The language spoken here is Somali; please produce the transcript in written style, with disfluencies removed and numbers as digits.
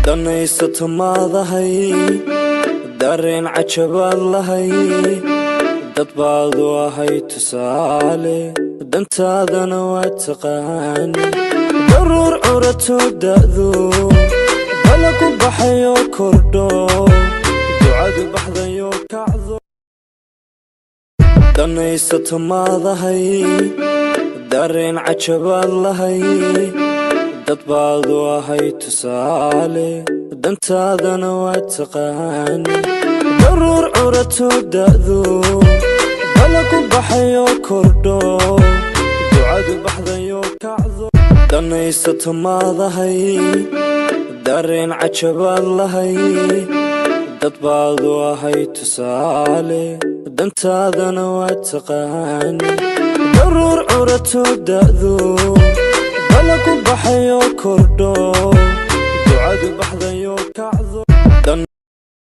Danaysato maadahay, dareen cajabaad lahay, dad baad u ahay tusaale, dantaadana waa taqaani. Daruur curato da'do, dalagu baxayo kordho, ducadu baxdayo kacdo. Danaysato maadahay, dareen cajabaad lahay, dad baad u ahay tusaale, dantaadana waa taqaani. Daruur curato da'do, dalagu baxayo kordho, ducadu baxdayo kacdo. Danaysato maadahay, dareen cajabaad lahay, dad baad u ahay tusaale, dantaadana waa taqaani. Daruur curato da'do, dalagu baxayo kordho, ducadu baxdayo kacdo.